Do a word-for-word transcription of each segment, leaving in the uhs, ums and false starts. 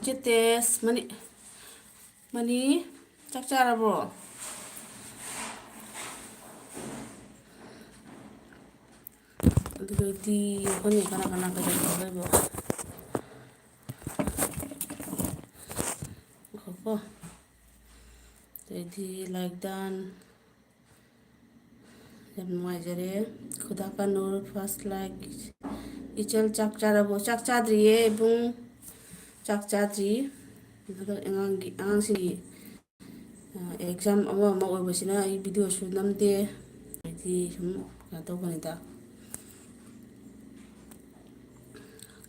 ꯆꯦ test, money, money, ꯆꯥꯛ ꯆꯥꯔꯕ꯭ꯔꯣ? ꯑꯗꯨꯗꯤ ꯑꯩꯈꯣꯏꯅ ꯀꯅꯥ ꯀꯅꯥ ꯀꯩꯗꯧꯔꯒ ꯂꯩꯕ? ꯉꯥꯏꯈꯣꯀꯣ꯫ ꯑꯗꯩꯗꯤ ꯂꯥꯏꯛ ꯗꯥꯟ꯫ ꯌꯥꯝ ꯅꯨꯡꯉꯥꯏꯖꯔꯦ꯫ ꯈꯨꯗꯥ ꯀꯥꯅꯨꯔ first like꯫ ꯏꯆꯜ ꯆꯥꯛ ꯆꯥꯔꯕꯣ? ꯆꯥꯛ ꯆꯥꯗ꯭ꯔꯤꯌꯦ ꯏꯕꯨꯡ꯫ ꯆꯥꯛ ꯆꯥꯗ꯭ꯔꯤ꯫ ꯑꯗꯣ ꯑꯉꯥꯡꯒꯤ, ꯑꯉꯥꯡꯁꯤꯡꯒꯤ, ꯑ, ꯑꯦꯛꯖꯥꯝ ꯑꯃ ꯑꯃ ꯑꯣꯏꯕꯁꯤꯅ ꯑꯩ ꯚꯤꯗꯤꯑꯣꯁꯨ ꯅꯝꯗꯦ꯫ ꯍꯥꯏꯗꯤ ꯁꯨꯝ ꯀꯩꯅꯣ ꯇꯧꯕꯅꯤꯗ꯫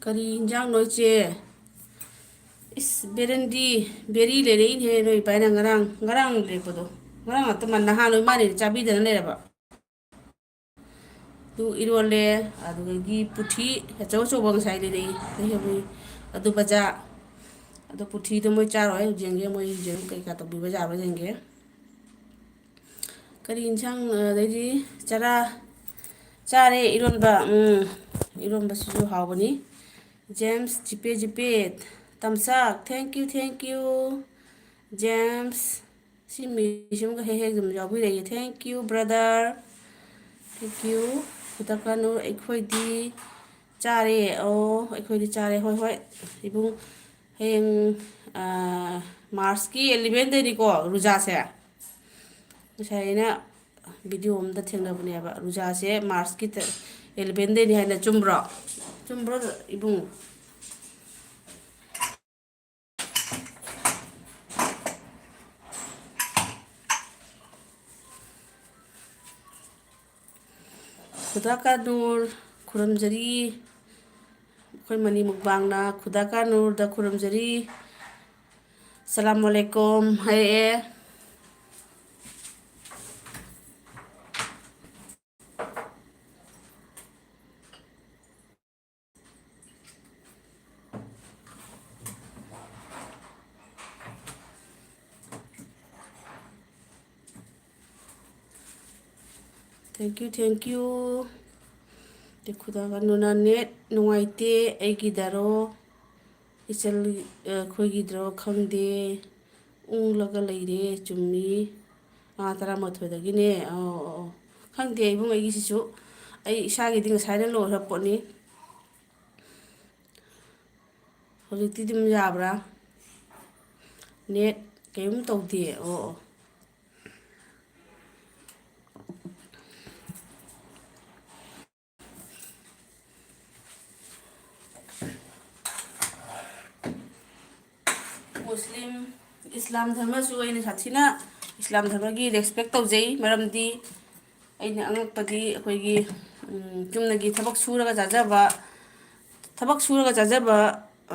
ꯀꯔꯤ ꯏꯟꯖꯥꯡꯅꯣ ꯏꯆꯦ? ꯏꯁ, ꯕꯦꯔꯦꯟꯗꯤ, ꯕꯦꯔꯤ ꯂꯩꯔꯛꯏꯅꯦꯍꯦ ꯅꯣꯏ ꯏꯄꯥꯅ ꯉꯔꯥꯡ, ꯉꯔꯥꯡ ꯂꯩꯔꯛꯄꯗꯣ꯫ ꯉꯔꯥꯡ ꯅꯠꯇꯦ, ꯅꯍꯥꯟ ꯂꯣꯏ ꯃꯥꯅꯦ ꯆꯥꯕꯤꯗꯅ ꯂꯩꯔꯕ꯫ ꯑꯗꯨ ꯏꯔꯣꯜꯂꯦ, ꯑꯗꯨꯗꯒꯤ ꯄꯨꯊꯤ ꯑꯆꯧ ꯑꯆꯧꯕ ꯉꯁꯥꯏ ꯂꯩꯔꯛꯏ, ꯂꯩꯍꯧꯔꯤ꯫ ꯑꯗꯨ ꯕꯖꯥ-, ꯑꯗꯨ ꯄꯨꯊꯤꯗꯣ ꯃꯣꯏ ꯆꯥꯔꯣꯏ ꯍꯥꯏ, ꯍꯧꯖꯤꯛ ꯌꯦꯡꯒꯦ, ꯃꯣꯏ ꯍꯧꯖꯤꯛ ꯀꯩꯀꯥ ꯇꯧꯕꯤꯕ ꯌꯥꯕ꯭ꯔꯥ ꯌꯦꯡꯒꯦ꯫ ꯀꯔꯤ ꯏꯟꯁꯥꯡ, ꯑꯗꯩꯗꯤ ꯆꯔꯥ ꯆꯥꯔꯦ, ꯏꯔꯣꯟꯕ, ꯎꯝ, ꯏꯔꯣꯟꯕꯁꯤꯁꯨ ꯍꯥꯎꯕꯅꯤ꯫ ꯖꯦꯝꯁ ꯖꯤꯄꯦ, ꯖꯤꯄꯦ, ꯇꯝꯆꯥꯛ, thank you, thank you, James. ꯁꯤ ꯃꯤꯁꯤꯃꯒ ꯍꯦꯛ ꯍꯦꯛ ꯑꯗꯨꯝ ꯌꯥꯎꯕꯤꯔꯛꯏ꯫ Thank you, brother. Thank you. ꯈꯨꯗꯥ ꯀꯥꯅꯨꯔ, ꯑꯩꯈꯣꯏꯗꯤ ꯆꯥꯔꯦ꯫ ꯑꯣ, ꯑꯩꯈꯣꯏꯗꯤ ꯆꯥꯔꯦ꯫ ꯍꯣꯏ, ꯍꯣꯏ, ꯏꯕꯨꯡ꯫ ꯍꯌꯦꯡ, ꯑꯥ, ꯃꯥꯔꯁꯀꯤ eleven ꯗꯩꯅꯤꯀꯣ ꯔꯨꯖꯥꯁꯦ꯫ ꯉꯁꯥꯏ ꯑꯩꯅ ꯚꯤꯗꯤꯑꯣ ꯑꯝꯗ ꯊꯦꯡꯅꯕꯅꯦꯕ, ꯔꯨꯖꯥꯁꯦ ꯃꯥꯔꯁꯀꯤ ꯇ-, eleven ꯗꯩꯅꯤ ꯍꯥꯏꯅ꯫ ꯆꯨꯝꯕ꯭ꯔꯣ? ꯆꯨꯝꯕ꯭ꯔꯣ, ꯏꯕꯨꯡ? ꯈꯨꯗꯥ ꯀꯥꯅꯨꯔ ꯈꯨꯔꯨꯝꯖꯔꯤ꯫ ꯑꯩꯈꯣꯏ ꯃꯅꯤ ꯃꯨꯛꯕꯥꯡꯅ ꯈꯨꯗꯥ ꯀꯥꯅꯨꯔꯗ ꯈꯨꯔꯨꯝꯖꯔꯤ꯫ ꯁꯂꯥꯝ ꯑꯂꯩꯀꯨꯝ ꯍꯥꯏꯔꯛꯑꯦ꯫ Thank you, thank you. ꯈꯨꯗꯥ ꯀꯥꯅꯨꯔ, net ꯅꯨꯡꯉꯥꯏꯇꯦ ꯑꯩꯒꯤꯗꯔꯣ? ꯏꯆꯜ, ꯑ, ꯑꯩꯈꯣꯏꯒꯤꯗ꯭ꯔꯣ ꯈꯪꯗꯦ, ꯎꯪꯂꯒ ꯂꯩꯔꯦ꯫ ꯆꯨꯝꯃꯤ꯫ ꯑꯥ, ꯇꯔꯥꯃꯥꯊꯣꯏꯗꯒꯤꯅꯦ꯫ ꯑꯣ, ꯑꯣ, ꯑꯣ꯫ ꯈꯪꯗꯦ ꯏꯕꯨꯡ, ꯑꯩꯒꯤꯁꯤꯁꯨ꯫ ꯑꯩ ꯏꯁꯥꯒꯤꯗꯤ ꯉꯁꯥꯏꯅ ꯂꯣꯏꯈ꯭ꯔ ꯄꯣꯠꯅꯤ꯫ ꯍꯧꯖꯤꯛꯇꯤ ꯑꯗꯨꯝ ꯌꯥꯕ꯭ꯔꯥ? ꯅꯦꯠ ꯀꯩꯝ ꯇꯧꯗꯦ꯫ ꯑꯣ, ꯑꯣ꯫ ꯃꯨꯁꯂꯤꯝ, ꯏꯁꯂꯥꯝ ꯙꯔꯃꯁꯨ ꯑꯩꯅ ꯁꯥꯊꯤꯅ ꯏꯁꯂꯥꯝ ꯙꯔꯃꯒꯤ ꯔꯦꯁꯄꯦꯛ ꯇꯧꯖꯩ꯫ ꯃꯔꯝꯗꯤ ꯑꯩꯅ ꯑꯉꯛꯄꯗꯤ ꯑꯩꯈꯣꯏꯒꯤ, ꯎꯝ, ꯆꯨꯝꯅꯒꯤ ꯊꯕꯛ ꯁꯨꯔꯒ ꯆꯥꯖꯕ, ꯊꯕꯛ ꯁꯨꯔꯒ ꯆꯥꯖꯕ,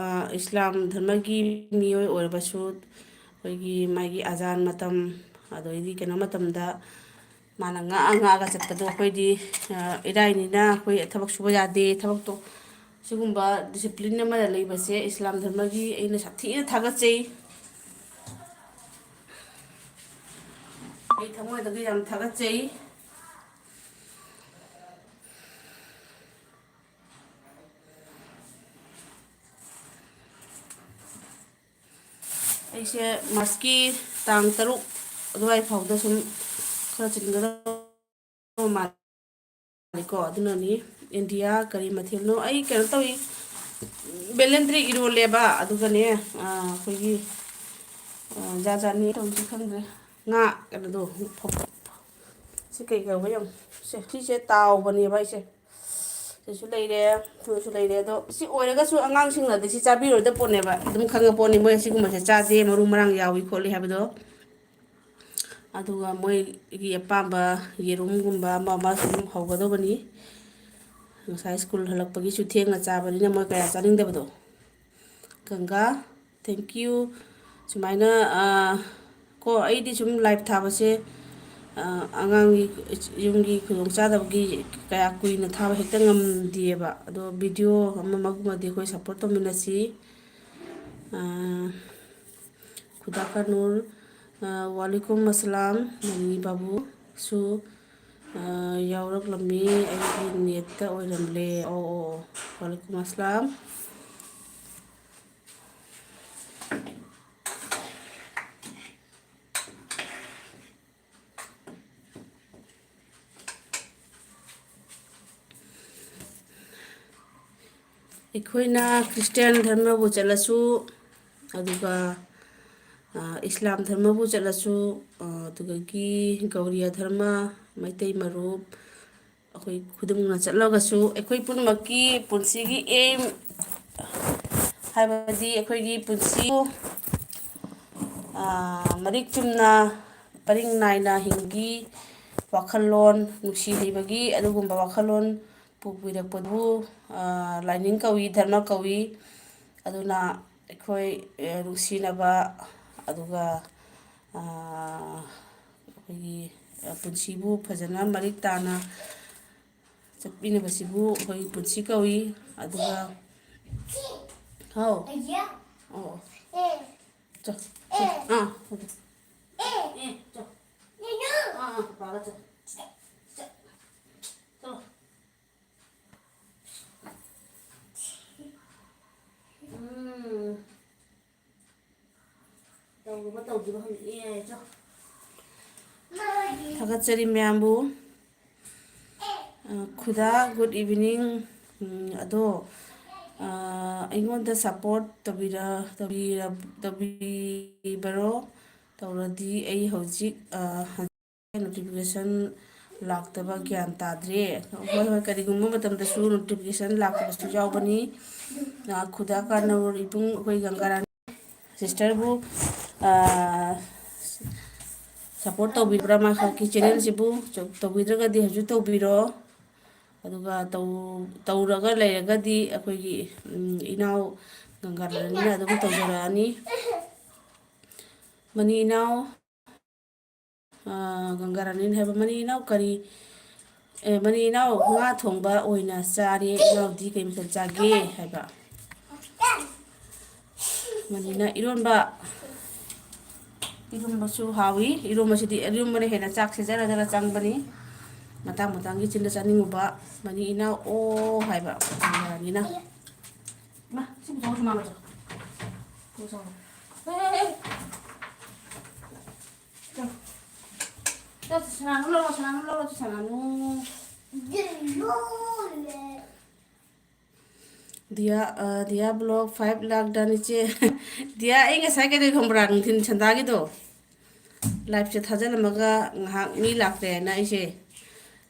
ꯑ, ꯏꯁꯂꯥꯝ ꯙꯔꯃꯒꯤ ꯃꯤꯑꯣꯏ ꯑꯣꯏꯔꯕꯁꯨ, ꯑꯩꯈꯣꯏꯒꯤ ꯃꯥꯒꯤ ꯑꯖꯥꯟ ꯃꯇꯝ, ꯑꯗꯩꯗꯤ ꯀꯩꯅꯣ ꯃꯇꯝꯗ ꯃꯥꯅ ꯉꯥꯛꯑ ꯉꯥꯛꯑꯒ ꯆꯠꯄꯗꯣ, ꯑꯩꯈꯣꯏꯗꯤ, ꯑ, ꯏꯔꯥꯏꯅꯤꯅ ꯑꯩꯈꯣꯏ ꯊꯕꯛ ꯁꯨꯕ ꯌꯥꯗꯦ꯫ ꯊꯕꯛꯇꯣ, ꯁꯤꯒꯨꯝꯕ ꯗꯤꯁꯤꯄ꯭ꯂꯤꯟ ꯑꯃꯗ ꯂꯩꯕꯁꯦ ꯏꯁꯂꯥꯝ ꯙꯔꯃꯒꯤ ꯑꯩꯅ ꯁꯥꯊꯤꯅ ꯊꯥꯒꯠꯆꯩ꯫ ꯑꯩ ꯊꯃꯣꯏꯗꯒꯤ ꯌꯥꯝ ꯊꯥꯒꯠꯆꯩ꯫ ꯑꯩꯁꯦ ꯃꯥꯔꯁꯀꯤ ꯇꯥꯡ ꯇꯔꯨꯛ ꯑꯗꯨꯋꯥꯏ ꯐꯥꯎꯗ ꯁꯨꯝ ꯈꯔ ꯆꯤꯟꯒꯗꯕ ꯃꯥꯜꯂꯤꯀꯣ꯫ ꯑꯗꯨꯅꯅꯤ꯫ ꯏꯟꯗꯤꯌꯥ ꯀꯔꯤ ꯃꯊꯦꯜꯅꯣ? ꯑꯩ ꯀꯩꯅꯣ ꯇꯧꯏ, ꯕꯦꯂꯦꯟꯗ꯭ꯔꯤ ꯏꯔꯣꯜꯂꯦꯕ꯫ ꯑꯗꯨꯒꯅꯦ, ꯑ, ꯑꯩꯈꯣꯏꯒꯤ, ꯑ, ꯖꯥꯠ ꯖꯥꯠꯅꯤ ꯇꯧꯔꯤꯁꯦ, ꯈꯪꯗ꯭ꯔꯦ꯫ ꯉꯥ ꯀꯩꯅꯣꯗꯣ, ꯁꯤ ꯀꯩ ꯀꯧꯕ ꯌꯦꯡꯉꯨ꯫ ꯁꯦ, ꯁꯤꯁꯦ ꯇꯥꯎꯕꯅꯦꯕ ꯑꯩꯁꯦ꯫ ꯁꯤꯁꯨ ꯂꯩꯔꯦ, ꯊꯨꯝꯁꯨ ꯂꯩꯔꯦ꯫ ꯑꯗꯣ ꯁꯤ ꯑꯣꯏꯔꯒꯁꯨ ꯑꯉꯥꯡꯁꯤꯡꯅꯗꯤ ꯁꯤ ꯆꯥꯕꯤꯔꯣꯏꯗ ꯄꯣꯠꯅꯦꯕ꯫ ꯑꯗꯨꯝ ꯈꯪꯉ ꯄꯣꯠꯅꯤ ꯃꯣꯏ ꯁꯤꯒꯨꯝꯕꯁꯦ ꯆꯥꯗꯦ, ꯃꯔꯨ ꯃꯔꯥꯡ ꯌꯥꯎꯏ ꯈꯣꯠꯂꯤ ꯍꯥꯏꯕꯗꯣ꯫ ꯑꯗꯨꯒ ꯃꯣꯏꯒꯤ ꯑꯄꯥꯝꯕ ꯌꯦꯔꯨꯝꯒꯨꯝꯕ ꯑꯃ ꯑꯃ ꯁꯨꯝ ꯍꯧꯒꯗꯧꯕꯅꯤ꯫ ꯉꯁꯥꯏ ꯁ꯭ꯀꯨꯜ ꯍꯜꯂꯛꯄꯒꯤꯁꯨ ꯊꯦꯡꯅ ꯆꯥꯕꯅꯤꯅ ꯃꯣꯏ ꯀꯌꯥ ꯆꯥꯅꯤꯡꯗꯕꯗꯣ꯫ ꯒꯪꯒꯥ, thank you꯫ ꯁꯨꯃꯥꯏꯅ, ꯑ, ꯀꯣ, ꯑꯩꯗꯤ ꯁꯨꯝ ꯂꯥꯏꯚ ꯊꯥꯕꯁꯦ, ꯑ, ꯑꯉꯥꯡꯒꯤ, ꯌꯨꯝꯒꯤ ꯈꯨꯗꯣꯡꯆꯥꯗꯕꯒꯤ ꯀꯌꯥ ꯀꯨꯏꯅ ꯊꯥꯕ ꯍꯦꯛꯇ ꯉꯝꯗꯦꯕ꯫ ꯑꯗꯣ ꯚꯤꯗꯤꯑꯣ ꯑꯃ ꯑꯃꯒꯨꯝꯕꯗꯤ ꯑꯩꯈꯣꯏ ꯁꯞꯄꯣꯔꯠ ꯇꯧꯃꯤꯟꯅꯁꯤ꯫ ꯑ, ꯈꯨꯗꯥ ꯀꯅꯨꯔ, ꯑ, ꯋꯥꯂꯤꯀꯨꯝ ꯑꯁꯂꯥꯝ, ꯃꯅꯤ ꯕꯥꯕꯨꯁꯨ, ꯑ, ꯌꯥꯎꯔꯛꯂꯝꯃꯤ꯫ ꯑꯩꯒꯤ ꯅꯦꯠꯇ ꯑꯣꯏꯔꯝꯂꯦ꯫ ꯑꯣ, ꯑꯣ, ꯑꯣ꯫ ꯋꯥꯂꯤꯀꯨꯝ ꯑꯁꯂꯥꯝ꯫ ꯑꯩꯈꯣꯏꯅ ꯈ꯭ꯔꯤꯁꯇꯤꯌꯥꯟ ꯙꯔꯃꯕꯨ ꯆꯠꯂꯁꯨ, ꯑꯗꯨꯒ, ꯑ, ꯏꯁꯂꯥꯝ ꯙꯔꯃꯕꯨ ꯆꯠꯂꯁꯨ, ꯑ, ꯑꯗꯨꯗꯒꯤ ꯒꯧꯔꯤꯌꯥ ꯙꯔꯃ, ꯃꯩꯇꯩ ꯃꯔꯨꯞ, ꯑꯩꯈꯣꯏ ꯈꯨꯗꯤꯡꯃꯛꯅ ꯆꯠꯂꯒꯁꯨ ꯑꯩꯈꯣꯏ ꯄꯨꯝꯅꯃꯛꯀꯤ ꯄꯨꯟꯁꯤꯒꯤ aim ꯍꯥꯏꯕꯗꯤ ꯑꯩꯈꯣꯏꯒꯤ ꯄꯨꯟꯁꯤ, ꯑ, ꯃꯔꯤꯛ ꯆꯨꯝꯅ ꯄꯔꯤꯡ ꯅꯥꯏꯅ ꯍꯤꯡꯕꯒꯤ ꯋꯥꯈꯜꯂꯣꯟ, ꯅꯨꯡꯁꯤ ꯍꯩꯕꯒꯤ ꯑꯗꯨꯒꯨꯝꯕ ꯋꯥꯈꯜꯂꯣꯟ ꯄꯨꯕꯤꯔꯛꯄꯕꯨ, ꯑ, ꯂꯥꯏꯅꯤꯡ ꯀꯧꯏ, ꯙꯔꯃ ꯀꯧꯏ꯫ ꯑꯗꯨꯅ ꯑꯩꯈꯣꯏ, ꯑ, ꯅꯨꯡꯁꯤꯅꯕ, ꯑꯗꯨꯒ, ꯑ, ꯑꯩꯈꯣꯏꯒꯤ, ꯑ, ꯄꯨꯟꯁꯤꯕꯨ ꯐꯖꯅ ꯃꯔꯤꯛ ꯇꯥꯅ ꯆꯠꯃꯤꯟꯅꯕꯁꯤꯕꯨ ꯑꯩꯈꯣꯏꯒꯤ ꯄꯨꯟꯁꯤ ꯀꯧꯏ꯫ ꯑꯗꯨꯒ, ꯍꯥꯎ꯫ ꯑꯣ, ꯑꯣ꯫ ꯆꯣ, ꯆꯣ꯫ ꯑꯥ, ꯆꯣ꯫ ꯑꯦ, ꯆꯣ꯫ ꯑꯥ, ꯑꯥ, ꯄꯥꯒ ꯆꯣ꯫ ꯆꯣ꯫ ꯆꯣ꯫ ꯎꯝ꯫ ꯇꯧꯔꯨꯕ ꯇꯧꯗ꯭ꯔꯤꯕ ꯍꯪꯉꯛꯑꯦ ꯍꯥꯏ, ꯆꯣ꯫ ꯊꯥꯒꯠꯆꯔꯤ ꯃꯌꯥꯝꯕꯨ꯫ ꯑ, ꯈꯨꯗꯥ, good evening꯫ ꯎꯝ, ꯑꯗꯣ, ꯑ, ꯑꯩꯉꯣꯟꯗ support ꯇꯧꯕꯤꯔ-, ꯇꯧꯕꯤꯔ-, ꯇꯧꯕꯤꯕꯔꯣ? ꯇꯧꯔꯗꯤ ꯑꯩ ꯍꯧꯖꯤꯛ, ꯑ, notification ꯂꯥꯛꯇꯕ ꯒ꯭ꯌꯥꯟ ꯇꯥꯗ꯭ꯔꯦ꯫ ꯍꯣꯏ, ꯍꯣꯏ, ꯀꯔꯤꯒꯨꯝꯕ ꯃꯇꯝꯗꯁꯨ notification ꯂꯥꯛꯇꯕꯁꯨ ꯌꯥꯎꯕꯅꯤ꯫ ꯑ, ꯈꯨꯗꯥ ꯀꯥꯟꯅꯧꯔ ꯏꯕꯨꯡ ꯑꯩꯈꯣꯏ ꯒꯪꯒꯥꯔꯥꯅꯤ ꯁꯤꯁꯇꯔꯕꯨ, ꯑ, support ꯇꯧꯕꯤꯕ꯭ꯔꯥ? ꯃꯍꯥꯛꯀꯤ channelꯁꯤꯕꯨ ꯇꯧꯕꯤꯗ꯭ꯔꯒꯗꯤ ꯍꯧꯖꯤꯛ ꯇꯧꯕꯤꯔꯣ꯫ ꯑꯗꯨꯒ ꯇꯧ-, ꯇꯧꯔꯒ ꯂꯩꯔꯒꯗꯤ ꯑꯩꯈꯣꯏꯒꯤ, ꯎꯝ, ꯏꯅꯥꯎ ꯒꯪꯒꯥꯔꯥꯅꯤꯅ ꯑꯗꯨꯝ ꯇꯧꯖꯔꯛꯑꯅꯤ꯫ ꯃꯅꯤ ꯏꯅꯥꯎ, ꯑ, ꯒꯪꯒꯥꯔꯥꯅꯤꯅ ꯍꯥꯏꯕ, "ꯃꯅꯤ ꯏꯅꯥꯎ ꯀꯔꯤ, ꯑꯦ, ꯃꯅꯤ ꯏꯅꯥꯎ ꯉꯥ ꯊꯣꯡꯕ ꯑꯣꯏꯅ ꯆꯥꯔꯦ, ꯏꯅꯥꯎꯗꯤ ꯀꯩ ꯃꯊꯦꯜ ꯆꯥꯒꯦ?" ꯍꯥꯏꯕ꯫ ꯃꯅꯤꯅ ꯏꯔꯣꯟꯕ, ꯏꯔꯣꯟꯕꯁꯨ ꯍꯥꯎꯏ꯫ ꯏꯔꯣꯟꯕꯁꯤꯗꯤ, ꯏꯔꯣꯟꯕꯅ ꯍꯦꯟꯅ ꯆꯥꯛꯁꯦ ꯖꯔ ꯖꯔ ꯆꯪꯕꯅꯤ꯫ ꯃꯇꯥꯡ ꯃꯇꯥꯡꯒꯤ ꯆꯤꯟꯗ ꯆꯥꯅꯤꯡꯉꯨꯕ꯫ ꯃꯅꯤ ꯏꯅꯥꯎ ꯑꯣ ꯍꯥꯏꯕ ꯒꯪꯒꯥꯔꯥꯅꯤꯅ꯫ ꯏꯃꯥ, ꯁꯤ ꯄꯨꯊꯣꯛꯑꯣ, ꯁꯨꯃꯥꯡꯗ ꯆꯠꯂꯣ꯫ ꯄꯨꯊꯣꯛꯑꯣ꯫ ꯍꯦ, ꯍꯦ, ꯍꯦ꯫ ꯆꯠꯂꯣ꯫ ꯆꯠꯂꯣ, ꯁꯅꯥꯅꯨ ꯂꯧꯔꯣ, ꯁꯅꯥꯅꯨ ꯂꯧꯔꯣ, ꯁꯅꯥꯅꯨ꯫ ꯗꯤꯌꯥ, ꯑ, ꯗꯤꯌꯥ ꯕ꯭ꯂꯣꯛ ꯐꯥꯏꯚ ꯂꯥꯛ ꯗꯟ ꯏꯆꯦ꯫ ꯗꯤꯌꯥ, ꯑꯩ ꯉꯁꯥꯏ ꯀꯩꯗꯧ ꯈꯪꯕ꯭ꯔꯥ? ꯅꯨꯡꯊꯤꯟ ꯁꯟꯗꯥꯒꯤꯗꯣ ꯂꯥꯏꯞꯁꯦ ꯊꯥꯖꯤꯜꯂꯝꯃꯒ ꯉꯥꯏꯍꯥꯛ ꯃꯤ ꯂꯥꯛꯇ꯭ꯔꯦꯅ ꯑꯩꯁꯦ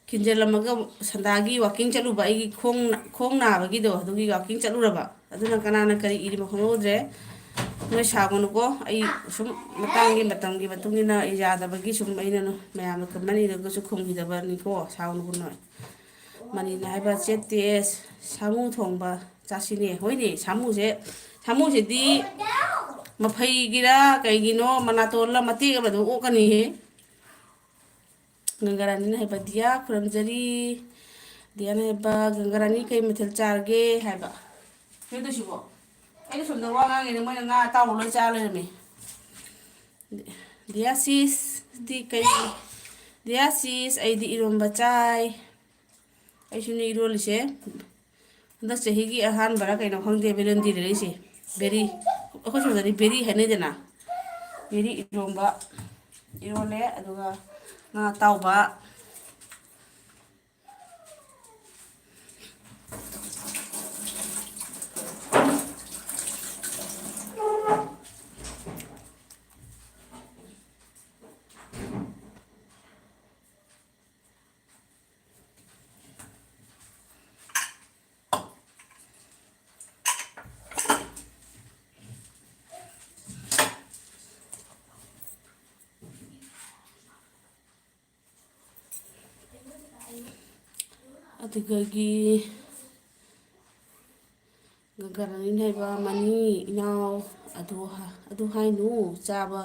ꯈꯤꯟꯖꯤꯜꯂꯝꯃꯒ ꯁꯟꯗꯥꯒꯤ ꯋꯥꯛꯀꯤꯡ ꯆꯠꯂꯨꯕ, ꯑꯩꯒꯤ ꯈꯣꯡ, ꯈꯣꯡ ꯅꯥꯕꯒꯤꯗꯣ, ꯑꯗꯨꯒꯤ ꯋꯥꯛꯀꯤꯡ ꯆꯠꯂꯨꯔꯕ꯫ ꯑꯗꯨꯅ ꯀꯅꯥꯅ ꯀꯔꯤ ꯏꯔꯤꯕ ꯈꯪꯍꯧꯗ꯭ꯔꯦ꯫ ꯅꯣꯏ ꯁꯥꯎꯒꯅꯨꯀꯣ, ꯑꯩ ꯁꯨꯝ ꯃꯇꯥꯡꯒꯤ ꯃꯇꯝꯒꯤ ꯃꯇꯨꯡ ꯏꯟꯅ ꯑꯩ ꯌꯥꯗꯕꯒꯤ ꯁꯨꯝ ꯑꯩꯅ ꯃꯌꯥꯝꯅ ꯀꯃꯦꯟ ꯏꯔꯒꯁꯨ ꯈꯨꯝꯈꯤꯗꯕꯅꯤꯀꯣ, ꯁꯥꯎꯒꯅꯨꯀꯣ ꯅꯣꯏ꯫ ꯃꯅꯤꯅ ꯍꯥꯏꯕ, "ꯆꯦꯠꯇꯦ, ꯁꯥꯃꯨ ꯊꯣꯡꯕ ꯆꯥꯁꯤꯅꯦ"꯫ ꯍꯣꯏꯅꯦ, ꯁꯥꯃꯨꯁꯦ, ꯁꯥꯃꯨꯁꯤꯗꯤ ꯃꯐꯩꯒꯤꯔ ꯀꯩꯒꯤꯅꯣ ꯃꯅꯥꯇꯣꯟꯂ ꯃꯇꯦꯛ ꯑꯃ ꯑꯗꯨꯝ ꯑꯣꯛꯀꯅꯤꯍꯦ꯫ ꯒꯪꯒꯥꯔꯥꯅꯤꯅ ꯍꯥꯏꯕ, "ꯗꯤꯌꯥ ꯈꯨꯔꯨꯝꯖꯔꯤ"꯫ ꯗꯤꯌꯥꯅ ꯍꯥꯏꯕ, "ꯒꯪꯒꯥꯔꯥꯅꯤ ꯀꯩ ꯃꯊꯦꯜ ꯆꯥꯔꯒꯦ?" ꯍꯥꯏꯕ꯫ ꯀꯩꯅꯣ ꯇꯧꯁꯤꯕꯣ? ꯑꯩꯅ ꯁꯣꯝꯗ ꯋꯥ ꯉꯥꯡꯉꯤꯅꯦ, ꯃꯣꯏꯅ ꯉꯥ ꯑꯇꯥꯎꯕ ꯂꯣꯏ ꯆꯥ ꯂꯩꯔꯝꯃꯦ꯫ ꯗꯤꯌꯥ ꯁꯤꯁꯇꯤ ꯀꯩ? ꯗꯤꯌꯥ ꯁꯤꯁ, ꯑꯩꯗꯤ ꯏꯔꯣꯝꯕ ꯆꯥꯏ꯫ ꯑꯩꯁꯨꯅꯦ ꯏꯔꯣꯜꯂꯤꯁꯦ꯫ ꯍꯟꯗꯛ ꯆꯍꯤꯒꯤ ꯑꯍꯥꯟꯕꯔ ꯀꯩꯅꯣ ꯈꯪꯗꯦ, ꯕꯦꯂꯦꯟꯗ꯭ꯔꯤ ꯂꯩꯔꯛꯏꯁꯦ꯫ ꯕꯦꯔꯤ, ꯑꯩꯈꯣꯏ ꯁꯣꯝꯗꯗꯤ ꯕꯦꯔꯤ ꯍꯥꯏꯅꯩꯗꯅ꯫ ꯕꯦꯔꯤ ꯏꯔꯣꯝꯕ ꯏꯔꯣꯜꯂꯦ, ꯑꯗꯨꯒ ꯉꯥ ꯑꯇꯥꯎꯕ꯫ ꯑꯗꯨꯗꯒꯤ ꯒꯪꯒꯥꯔꯥꯅꯤꯅ ꯍꯥꯏꯕ, "ꯃꯅꯤ ꯏꯅꯥꯎ, ꯑꯗꯨ ꯍꯥ-, ꯑꯗꯨ ꯍꯥꯏꯅꯨ, ꯆꯥꯕ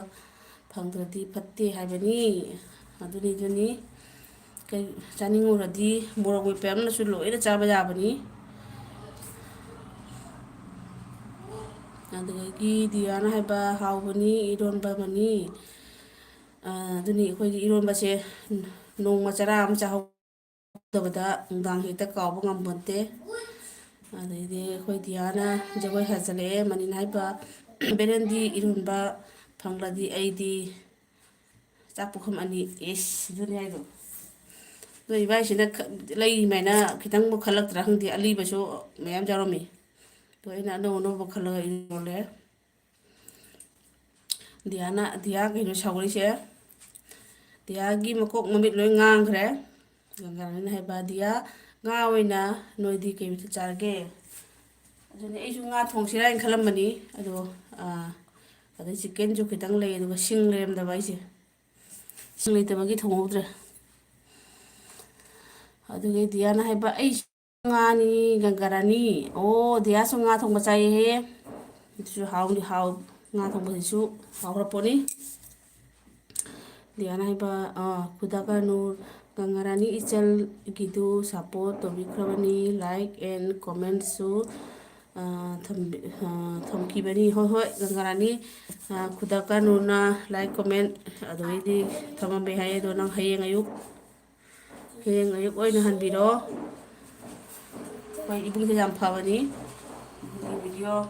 ꯐꯪꯗ꯭ꯔꯗꯤ ꯐꯠꯇꯦ ꯍꯥꯏꯕꯅꯤ"꯫ ꯑꯗꯨꯅꯤ, ꯑꯗꯨꯅꯤ꯫ ꯀꯩ ꯆꯥꯅꯤꯡꯉꯨꯔꯗꯤ ꯃꯣꯔꯣꯛ ꯃꯦꯠꯄ ꯑꯃꯅꯁꯨ ꯂꯣꯏꯅ ꯆꯥꯕ ꯌꯥꯕꯅꯤ꯫ ꯑꯗꯨꯗꯒꯤ ꯗꯤꯌꯥꯅ ꯍꯥꯏꯕ, "ꯍꯥꯎꯕꯅꯤ, ꯏꯔꯣꯟꯕ ꯑꯃꯅꯤ"꯫ ꯑ, ꯑꯗꯨꯅꯤ, ꯑꯩꯈꯣꯏꯗꯤ ꯏꯔꯣꯟꯕꯁꯦ ꯅꯣꯡꯃ ꯆꯔꯥ ꯑꯃ ꯆꯥꯍꯧꯗꯕꯗ ꯅꯨꯡꯗꯥꯡ ꯍꯦꯛꯇ ꯀꯥꯎꯕ ꯉꯝꯄꯣꯟꯇꯦ꯫ ꯑꯗꯩꯗꯤ ꯑꯩꯈꯣꯏ ꯗꯤꯌꯥꯅ ꯖꯒꯣꯏ ꯁꯥꯖꯜꯂꯛꯑꯦ, ꯃꯅꯤꯅ ꯍꯥꯏꯕ, "ꯕꯦꯂꯦꯟꯗ꯭ꯔꯤ ꯏꯔꯣꯟꯕ ꯐꯪꯂꯗꯤ ꯑꯩꯗꯤ ꯆꯥꯛ ꯄꯨꯈꯝ ꯑꯅꯤ"꯫ ꯑꯦꯁ, ꯑꯗꯨꯅꯤ ꯍꯥꯏꯗꯣ꯫ ꯅꯣꯏ ꯏꯕꯥꯏꯁꯤꯅ ꯈ-, ꯂꯩꯔꯤꯃꯥꯏꯅ ꯈꯤꯇꯪꯕꯨ ꯈꯜꯂꯛꯇ꯭ꯔꯥ ꯈꯪꯗꯦ, ꯑꯂꯤꯕꯁꯨ ꯃꯌꯥꯝ ꯌꯥꯎꯔꯝꯃꯤ꯫ ꯑꯗꯣ ꯑꯩꯅ ꯑꯅꯧ ꯑꯅꯧꯕ ꯈꯜꯂꯒ ꯏꯔꯣꯜꯂꯦ꯫ ꯗꯤꯌꯥꯅ, ꯗꯤꯌꯥ ꯀꯩꯅꯣ ꯁꯥꯎꯔꯤꯁꯦ? ꯗꯤꯌꯥꯒꯤ ꯃꯀꯣꯛ ꯃꯃꯤꯠ ꯂꯣꯏ ꯉꯥꯡꯈ꯭ꯔꯦ꯫ ꯒꯪꯒꯥꯔꯥꯅꯤꯅ ꯍꯥꯏꯕ, "ꯗꯤꯌꯥ, ꯉꯥ ꯑꯣꯏꯅ ꯅꯣꯏꯗꯤ ꯀꯩ ꯃꯊꯦꯜ ꯆꯥꯔꯒꯦ?" ꯑꯗꯨꯅꯦ ꯑꯩꯁꯨ ꯉꯥ ꯊꯣꯡꯁꯤꯔꯥ ꯍꯥꯏꯅ ꯈꯜꯂꯝꯕꯅꯤ, ꯑꯗꯣ, ꯑꯥ, ꯑꯗꯩ ꯆꯤꯛꯀꯟꯁꯨ ꯈꯤꯇꯪ ꯂꯩ, ꯑꯗꯨꯒ ꯁꯤꯡ ꯂꯩꯔꯝꯗꯕ ꯑꯩꯁꯦ꯫ ꯁꯤꯡ ꯂꯩꯇꯕꯒꯤ ꯊꯣꯡꯍꯧꯗ꯭ꯔꯦ꯫ ꯑꯗꯨꯒꯤ ꯗꯤꯌꯥꯅ ꯍꯥꯏꯕ, "ꯑꯩ ꯉꯥꯅꯤ ꯒꯪꯒꯥꯔꯥꯅꯤ꯫ ꯑꯣ, ꯗꯤꯌꯥꯁꯨ ꯉꯥ ꯊꯣꯡꯕ ꯆꯥꯏꯌꯦ ꯍꯥꯏꯌꯦ꯫ ꯑꯗꯨꯁꯨ ꯍꯥꯎꯅꯤ, ꯍꯥꯎ-, ꯉꯥ ꯊꯣꯡꯕꯁꯤꯁꯨ ꯍꯥꯎꯈ꯭ꯔ ꯄꯣꯠꯅꯤ꯫" ꯗꯤꯌꯥꯅ ꯍꯥꯏꯕ, ꯑ, "ꯈꯨꯗꯥ ꯀꯥꯅꯨ, ꯒꯪꯒꯥꯔꯥꯅꯤ ꯏꯆꯜꯒꯤꯗꯨ ꯁꯞꯄꯣꯔꯠ ꯇꯧꯕꯤꯈ꯭ꯔꯕꯅꯤ, like and commentꯁꯨ, ꯑ, ꯊꯝꯕꯤ-, ꯑ, ꯊꯝꯈꯤꯕꯅꯤ꯫" ꯍꯣꯏ, ꯍꯣꯏ, ꯒꯪꯒꯥꯔꯥꯅꯤ, ꯑ, ꯈꯨꯗꯥ ꯀꯥꯅꯨꯅ like, comment ꯑꯗꯨꯗꯩꯗꯤ ꯊꯝꯃꯝꯃꯦ ꯍꯥꯏ꯫ ꯑꯗꯣ ꯅꯪ ꯍꯌꯦꯡ ꯑꯌꯨꯛ ꯍꯌꯦꯡ ꯑꯌꯨꯛ ꯑꯣꯏꯅ ꯍꯟꯕꯤꯔꯣ꯫ ꯑꯩꯈꯣꯏ ꯏꯕꯨꯡꯁꯦ ꯌꯥꯝ ꯐꯕꯅꯤ꯫ ꯑꯗꯨꯒꯤ ꯚꯤꯗꯤꯑꯣ꯫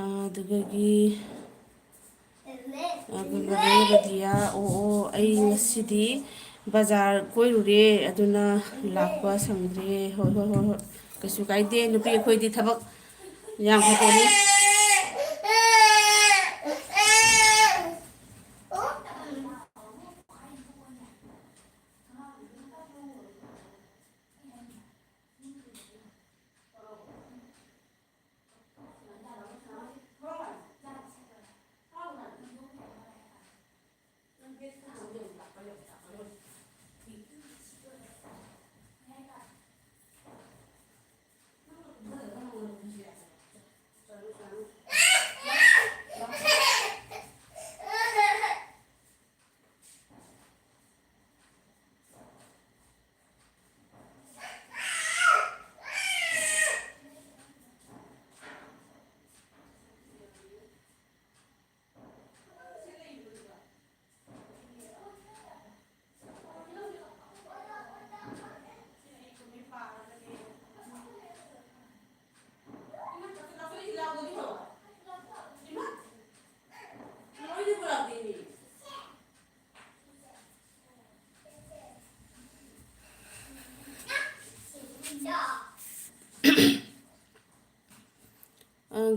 ꯑꯗꯨꯗꯒꯤ ꯑꯗꯨꯒ ꯔꯦꯕꯗꯤꯌꯥ, "ꯑꯣ, ꯑꯣ, ꯑꯩ ꯉꯁꯤꯗꯤ ꯕꯖꯥꯔ ꯀꯣꯏꯔꯨꯔꯦ, ꯑꯗꯨꯅ ꯂꯥꯛꯄ ꯁꯪꯗ꯭ꯔꯦ꯫" ꯍꯣꯏ, ꯍꯣꯏ, ꯍꯣꯏ, ꯍꯣꯏ, ꯀꯩꯁꯨ ꯀꯥꯏꯗꯦ, ꯅꯨꯄꯤ ꯑꯩꯈꯣꯏꯗꯤ ꯊꯕꯛ ꯌꯥꯝ ꯈꯛꯇꯅꯤ꯫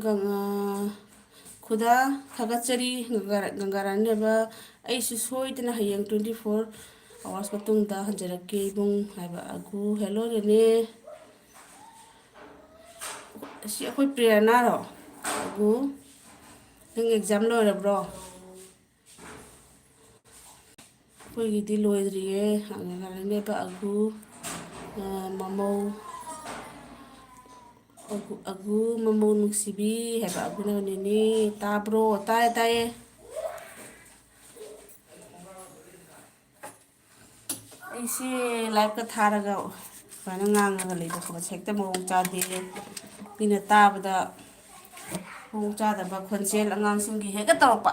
ꯒꯪ-, ꯑ, ꯈꯨꯗꯥ ꯊꯥꯒꯠꯆꯔꯤ, ꯒꯪꯒꯥ-, ꯒꯪꯒꯥꯔꯥꯅꯤ ꯍꯥꯏꯕ꯫ ꯑꯩꯁꯨ ꯁꯣꯏꯗꯅ ꯍꯌꯦꯡ twenty four hours ꯃꯇꯨꯡꯗ ꯍꯟꯖꯔꯛꯀꯦ ꯏꯕꯨꯡ ꯍꯥꯏꯕ꯫ ꯑꯒꯨ, hello ꯔꯦꯅꯦ꯫ ꯑꯁꯤ ꯑꯩꯈꯣꯏ ꯄ꯭ꯔꯦꯔꯅꯥꯔꯣ? ꯑꯒꯨ, ꯅꯪ exam ꯂꯣꯏꯔꯕ꯭ꯔꯣ? ꯑꯩꯈꯣꯏꯒꯤꯗꯤ ꯂꯣꯏꯗ꯭ꯔꯤꯌꯦ꯫ ꯉꯥꯏꯔꯝꯃꯦꯕ ꯑꯒꯨ, ꯑ, ꯃꯃꯧ, ꯑꯒꯨ, ꯑꯒꯨ ꯃꯃꯧ ꯅꯨꯡꯁꯤꯕꯤ ꯍꯥꯏꯕ ꯑꯒꯨꯅ ꯅꯦꯅꯦ꯫ ꯇꯥꯕ꯭ꯔꯣ? ꯇꯥꯏꯌꯦ, ꯇꯥꯏꯌꯦ꯫ ꯑꯩꯁꯦ live ꯀ ꯊꯥꯔꯒ ꯁꯨꯃꯥꯏꯅ ꯉꯥꯡꯉꯒ ꯂꯩꯕ ꯈꯣꯠꯄꯁꯦ ꯍꯦꯛꯇ ꯃꯑꯣꯡ ꯆꯥꯗꯦ꯫ ꯃꯤꯅ ꯇꯥꯕꯗ ꯃꯑꯣꯡ ꯆꯥꯗꯕ ꯈꯣꯟꯖꯦꯜ ꯑꯉꯥꯡꯁꯤꯡꯒꯤ ꯍꯦꯛꯇ ꯇꯧꯔꯛꯄ꯫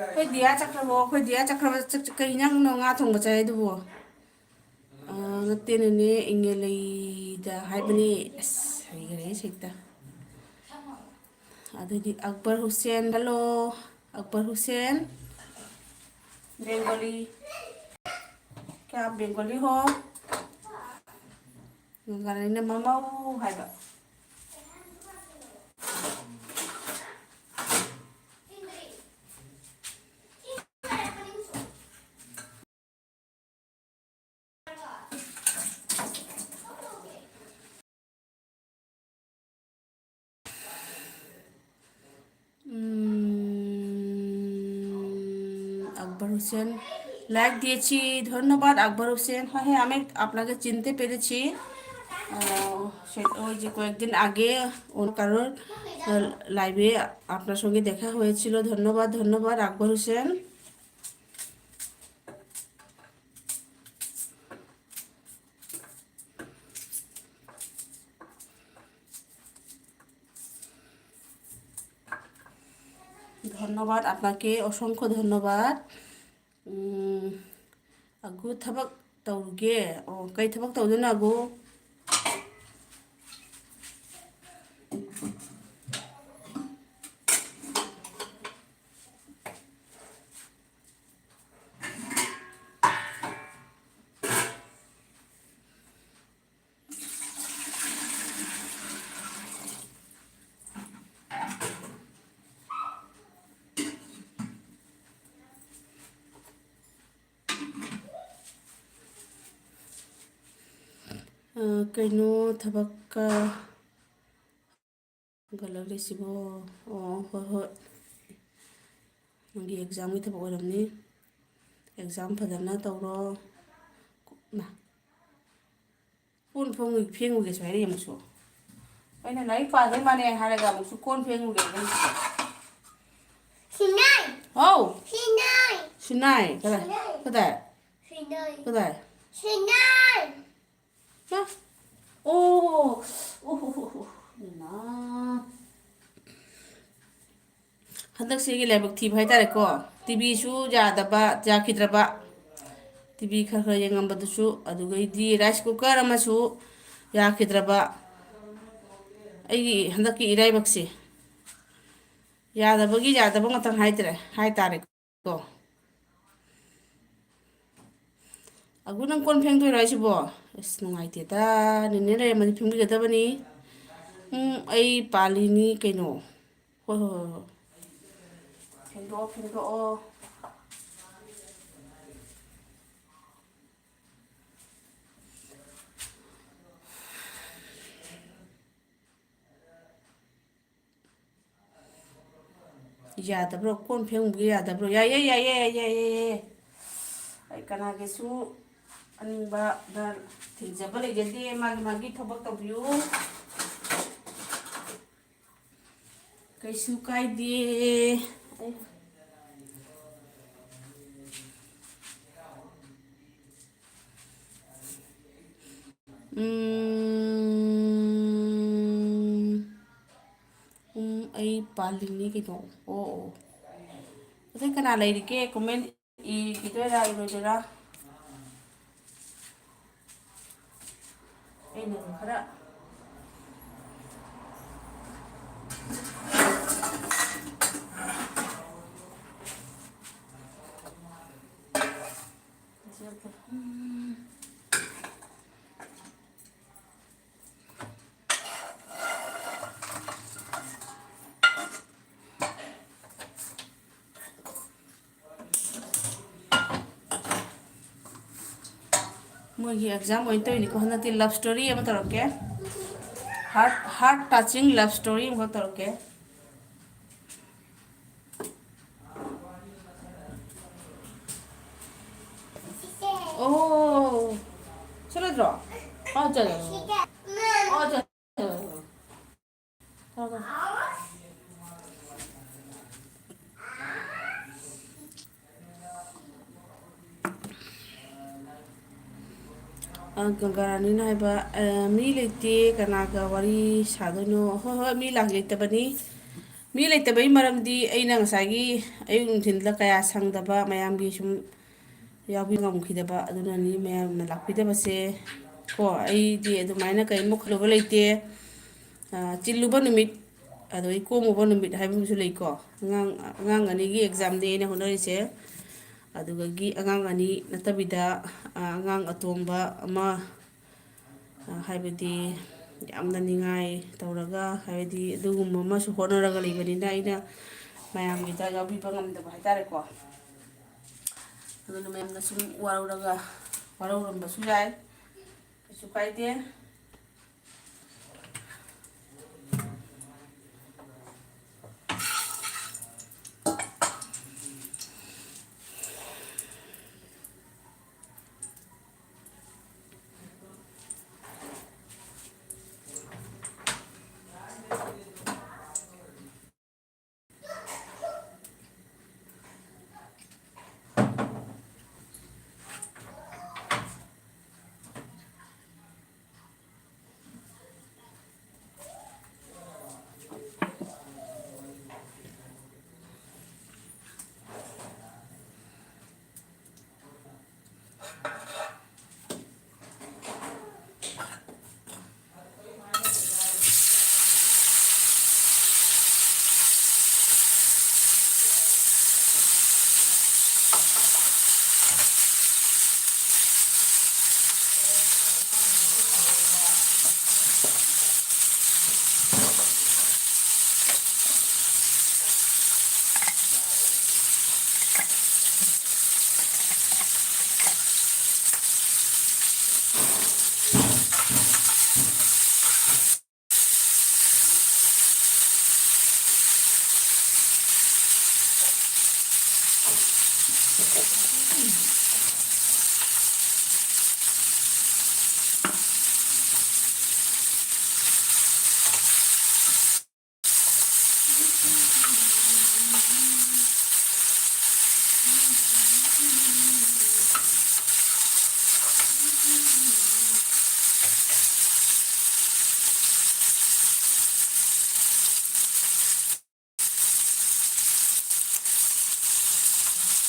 ꯑꯩꯈꯣꯏ ꯗꯤꯌꯥ ꯆꯠꯈ꯭ꯔꯕꯣ? ꯑꯩꯈꯣꯏ ꯗꯤꯌꯥ ꯆꯠꯈ꯭ꯔꯕ? ꯆꯠ-, ꯆꯠ-, ꯀꯩ ꯏꯟꯖꯥꯡꯅꯣ ꯉꯥ ꯊꯣꯡꯕ ꯆꯥꯏ ꯑꯗꯨꯕꯨ? ꯑ, ꯅꯠꯇꯦꯅꯦꯅꯦ, ꯏꯪꯉꯦꯂꯩꯗ ꯍꯥꯏꯕꯅꯦ꯫ ꯑꯁ, ꯍꯩꯈꯔꯦ ꯍꯦꯛꯇ꯫ ꯑꯗꯩꯗꯤ ꯑꯛꯕꯔ ꯍꯨꯁꯦꯟ, hello, ꯑꯛꯕꯔ ꯍꯨꯁꯦꯟ, Bengali, क्या Bengali हो? ꯉꯥꯏꯔꯝꯃꯦ ꯃꯃꯧ ꯍꯥꯏꯕ꯫ উম, আকবর হোসেন like দিয়েছি, ধন্যবাদ আকবর হোসেন। হ্যাঁ, হ্যাঁ, আমি আপনাকে চিনতে পেরেছি। আহ, সে, ওই যে কয়েকদিন আগে অন্য কারোর, আহ, live-এ আপনার সঙ্গে দেখা হয়েছিল। ধন্যবাদ, ধন্যবাদ আকবর হোসেন। ধন্যবাদ আপনাকে, অসংখ্য ধন্যবাদ। ꯎꯝ, ꯑꯒꯨ ꯊꯕꯛ ꯇꯧꯔꯨꯒꯦ꯫ ꯑꯣ, ꯀꯩ ꯊꯕꯛ ꯇꯧꯗꯣꯏꯅꯣ ꯑꯒꯨ? ꯑ, ꯀꯩꯅꯣ, ꯊꯕꯛꯀ ꯍꯪꯒꯠꯂꯛꯂꯤꯁꯤꯕꯣ? ꯑꯣ, ꯍꯣꯏ, ꯍꯣꯏ꯫ ꯅꯪꯒꯤ ꯑꯦꯛꯖꯥꯝꯒꯤ ꯊꯕꯛ ꯑꯣꯏꯔꯝꯅꯤ꯫ ꯑꯦꯛꯖꯥꯝ ꯐꯖꯅ ꯇꯧꯔꯣ꯫ ꯃꯥ꯫ ꯀꯣꯟ ꯐꯦꯡꯉꯨ-, ꯐꯦꯡꯉꯨꯒꯦꯁꯨ ꯍꯥꯏꯔꯛꯏ ꯑꯃꯨꯛꯁꯨ꯫ ꯑꯩꯅ ꯂꯥꯏꯔꯤꯛ ꯄꯥꯗꯣꯏ ꯃꯥꯅꯦ ꯍꯥꯏꯔꯒ ꯑꯃꯨꯛꯁꯨ ꯀꯣꯟ ꯐꯦꯡꯉꯨꯒꯦ ꯍꯥꯏꯔꯛꯏꯁꯤꯕꯣ꯫ ꯁꯤꯅꯥꯏ꯫ ꯍꯥꯎ꯫ ꯁꯤꯅꯥꯏ꯫ ꯁꯤꯅꯥꯏ꯫ ꯀꯗꯥꯏ? ꯁꯤꯅꯥꯏ꯫ ꯀꯗꯥꯏ? ꯁꯤꯅꯥꯏ꯫ ꯀꯗꯥꯏ? ꯁꯤꯅꯥꯏ꯫ ꯍꯥ? ꯑꯣ꯫ ꯑꯣ, ꯍꯣ, ꯍꯣ, ꯍꯣ꯫ ꯏꯃꯥ꯫ ꯍꯟꯗꯛꯁꯤꯒꯤ ꯂꯥꯏꯕꯛ ꯊꯤꯕ ꯍꯥꯏꯇꯥꯔꯦꯀꯣ꯫ ꯇꯤꯚꯤꯁꯨ ꯌꯥꯗꯕ, ꯌꯥꯈꯤꯗ꯭ꯔꯕ꯫ ꯇꯤꯚꯤ ꯈꯔ ꯈꯔ ꯌꯦꯡꯉꯝꯕꯗꯨꯁꯨ, ꯑꯗꯨꯒꯩꯗꯤ ꯔꯥꯏꯁ ꯀꯨꯀꯔ ꯑꯃꯁꯨ ꯌꯥꯈꯤꯗ꯭ꯔꯕ꯫ ꯑꯩꯒꯤ ꯍꯟꯗꯛꯀꯤ ꯏꯔꯥꯏꯕꯛꯁꯦ ꯌꯥꯗꯕꯒꯤ ꯌꯥꯗꯕ ꯉꯥꯛꯇꯪ ꯍꯥꯏꯇꯥꯔꯦ, ꯍꯥꯏꯇꯥꯔꯦꯀꯣ꯫ ꯑꯒꯨ, ꯅꯪ ꯀꯣꯟ ꯐꯦꯡꯗꯣꯏꯔꯣ ꯍꯥꯏꯁꯤꯕꯣ? ꯑꯁ, ꯅꯨꯡꯉꯥꯏꯇꯦꯗ꯫ ꯅꯦꯅꯦ ꯂꯩꯔꯝꯃꯗꯤ ꯐꯦꯡꯕꯤꯒꯗꯕꯅꯤ꯫ ꯎꯝ, ꯑꯩ ꯄꯥꯜꯂꯤꯅꯤ ꯀꯩꯅꯣ꯫ ꯍꯣꯏ, ꯍꯣꯏ, ꯍꯣꯏ, ꯍꯣꯏ꯫ ꯐꯦꯡꯗꯣꯛꯑꯣ, ꯐꯦꯡꯗꯣꯛꯑꯣ꯫ ꯌꯥꯗꯕ꯭ꯔꯣ? ꯀꯣꯟ ꯐꯦꯡꯕꯒꯤ ꯌꯥꯗꯕ꯭ꯔꯣ? ꯌꯥꯏꯌꯦ, ꯌꯥꯏꯌꯦ, ꯌꯥꯏꯌꯦ, ꯌꯥꯏꯌꯦ꯫ ꯑꯩ ꯀꯅꯥꯒꯤꯁꯨ ꯑꯅꯤꯡꯕꯗ ꯊꯤꯡꯖꯕ ꯂꯩꯖꯗꯦ꯫ ꯃꯥꯒꯤ, ꯃꯥꯒꯤ ꯊꯕꯛ ꯇꯧꯕꯤꯌꯨ꯫ ꯀꯩꯁꯨ ꯀꯥꯏꯗꯦ꯫ ꯑꯩ ꯎꯝ, ꯎꯝ, ꯑꯩ ꯄꯥꯜꯂꯤꯅꯤ ꯀꯩꯅꯣ꯫ ꯑꯣ, ꯑꯣ꯫ ꯑꯇꯩ ꯀꯅꯥ ꯂꯩꯔꯤꯒꯦ? ꯀꯣꯃꯦꯟ ꯏꯈꯤꯗꯣꯏꯔꯥ, ꯏꯔꯣꯏꯗꯣꯏꯔꯥ? ꯑꯩꯅ ꯈꯔ ꯃꯣꯏꯒꯤ ꯑꯦꯛꯖꯥꯝ ꯑꯣꯏꯅ ꯇꯧꯔꯤꯅꯤꯀꯣ꯫ ꯍꯟꯗꯛꯇꯤ ꯂꯞ ꯁ꯭ꯇꯣꯔꯤ ꯑꯃ ꯇꯧꯔꯛꯀꯦ, ꯍꯥꯔꯠ ꯍꯥꯔꯠ ꯇꯆꯤꯡ ꯂꯞ ꯁ꯭ꯇꯣꯔꯤ ꯑꯃꯈꯛ ꯇꯧꯔꯛꯀꯦ꯫ ꯑꯣ, ꯆꯠꯂꯗ꯭ꯔꯣ? ꯑꯥ, ꯆꯠꯂꯣ꯫ ꯑꯥ, ꯆꯠꯂꯣ꯫ ꯆꯠꯂꯣ, ꯆꯠꯂꯣ꯫ ꯑ, ꯒꯪꯒꯥꯔꯥꯅꯤꯅ ꯍꯥꯏꯕ, ꯑ, "ꯃꯤ ꯂꯩꯇꯦ, ꯀꯅꯥꯒ ꯋꯥꯔꯤ ꯁꯥꯗꯣꯏꯅꯣ?" ꯍꯣꯏ, ꯍꯣꯏ, ꯃꯤ ꯂꯥꯛ-, ꯂꯩꯇꯕꯅꯤ꯫ ꯃꯤ ꯂꯩꯇꯕꯩ ꯃꯔꯝꯗꯤ ꯑꯩꯅ ꯉꯁꯥꯏꯒꯤ ꯑꯌꯨꯛ ꯅꯨꯡꯊꯤꯜꯗ ꯀꯌꯥ ꯁꯪꯗꯕ, ꯃꯌꯥꯝꯒꯤ ꯁꯨꯝ ꯌꯥꯎꯕꯤ ꯉꯝꯈꯤꯗꯕ ꯑꯗꯨꯅꯅꯤ꯫ ꯃꯌꯥꯝꯅ ꯂꯥꯛꯄꯤꯗꯕꯁꯦ ꯀꯣ, ꯑꯩꯗꯤ ꯑꯗꯨꯃꯥꯏꯅ ꯀꯔꯤꯝ ꯈꯜꯂꯨꯕ ꯂꯩꯇꯦ꯫ ꯑ, ꯆꯤꯜꯂꯨꯕ ꯅꯨꯃꯤꯠ, ꯑꯗꯒꯤ ꯀꯣꯝꯃꯨꯕ ꯅꯨꯃꯤꯠ ꯍꯥꯏꯕ ꯑꯃꯁꯨ ꯂꯩꯀꯣ꯫ ꯑꯉꯥꯡ, ꯑꯉꯥꯡ ꯑꯅꯤꯒꯤ ꯑꯦꯛꯖꯥꯝꯅꯦ ꯑꯩꯅ ꯍꯣꯠꯅꯔꯤꯁꯦ꯫ ꯑꯗꯨꯗꯒꯤ ꯑꯉꯥꯡ ꯑꯅꯤ ꯅꯠꯇꯕꯤꯗ, ꯑ, ꯑꯉꯥꯡ ꯑꯇꯣꯝꯕ ꯑꯃ, ꯑ, ꯍꯥꯏꯕꯗꯤ ꯌꯥꯝꯅ ꯅꯤꯡꯉꯥꯏ ꯇꯧꯔꯒ, ꯍꯥꯏꯕꯗꯤ ꯑꯗꯨꯒꯨꯝꯕ ꯑꯃꯁꯨ ꯍꯣꯠꯅꯔꯒ ꯂꯩꯕꯅꯤꯅ, ꯑꯩꯅ ꯃꯌꯥꯝꯒꯤꯗ ꯌꯥꯎꯕꯤꯕ ꯉꯝꯗꯕ ꯍꯥꯏꯇꯥꯔꯦꯀꯣ꯫ ꯑꯗꯨꯅ ꯃꯌꯥꯝꯅ ꯁꯨꯝ ꯋꯥꯔꯧꯔꯒ, ꯋꯥꯔꯧꯔꯝꯕꯁꯨ ꯌꯥꯏ, ꯀꯩꯁꯨ ꯀꯥꯏꯗꯦ꯫